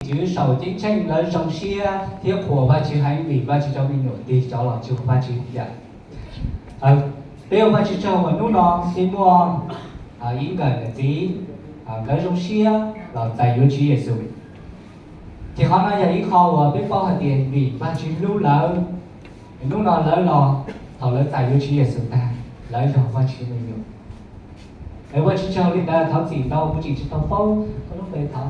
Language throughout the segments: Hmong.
Tswv saum ceeb tsheej lawv zoo siab thiab qhuas Vajtswv heev vim Vajtswv cov me nyuam tig cov los cuag Vajtswv yam. Peb ua Vajtswv tsaug uas hnub no peb muaj ib nkawm niam txiv, lawv zoo siab los txais yuav Tswv Yexus. Ces qhov no yog ib qho uas peb paub hais tias vim Vajtswv hlub lawv, hnub no lawv los, thaum lawv txais yuav Tswv Yexus tag, lawv yog Vajtswv me nyuam. Es Vajtswv tsaug li ntawd, thov txim ntau kuv tseem tsis tau paub koj lub npe thov.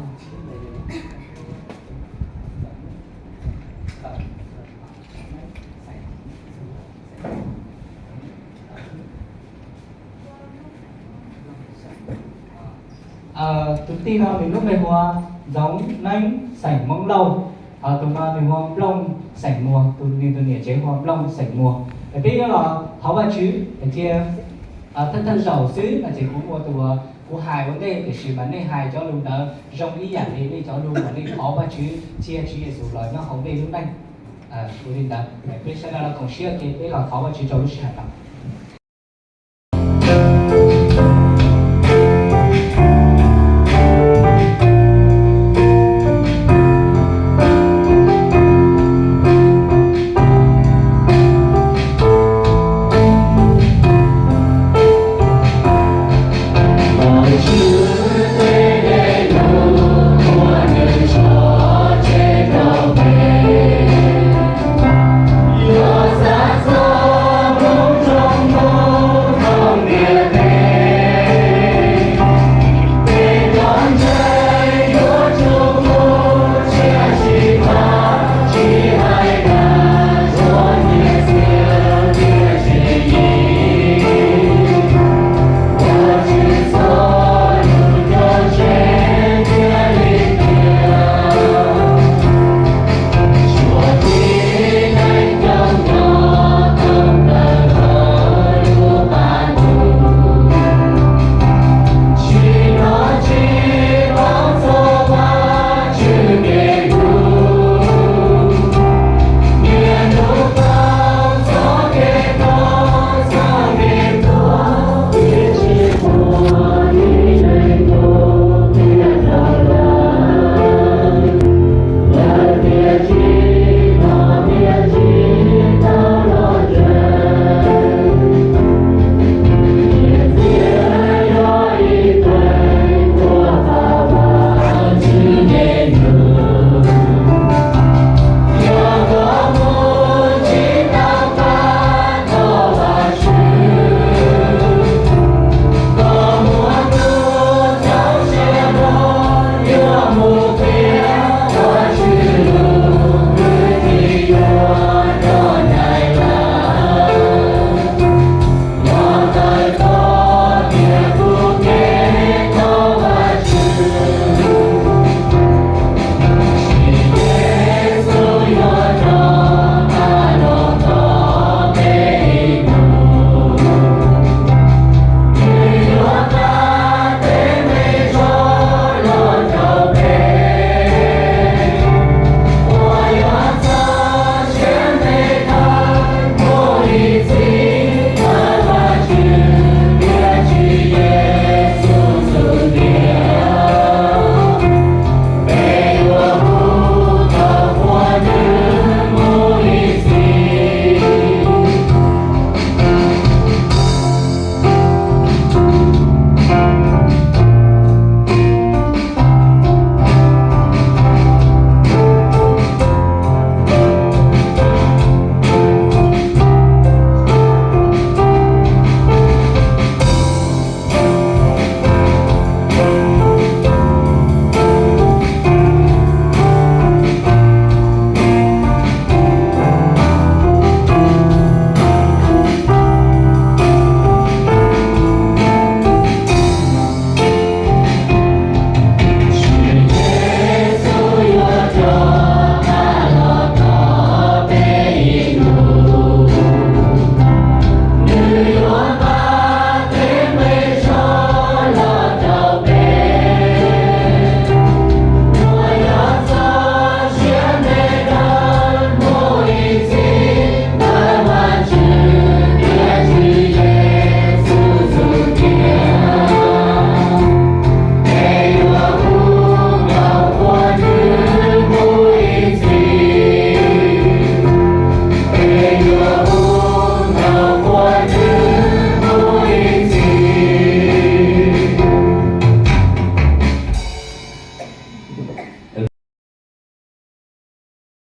Tus tij no nws lub npe hu ua Ntxoov Neeb xeem Hmoob Lauj, ho tus no nws hu ua Nplooj xeem Muas, tus nws tus niam tsev hu ua Nplooj xeem Muas. Es peb yuav los thov Vajtswv hais tias, thawj thawj zaum xwb no ces kuv ua tus uas kuv hais ua ntej, tiam sis mas nej hais cov lus ntawd zoo ib yam li nej cov lus uas nej thov Vajtswv cia Tswv Yexus los nyob hauv nej lub neej. Ua li ntawd peb sawv daws los koom siab ua ke, peb los thov Vajtswv rau lub sij hawm no.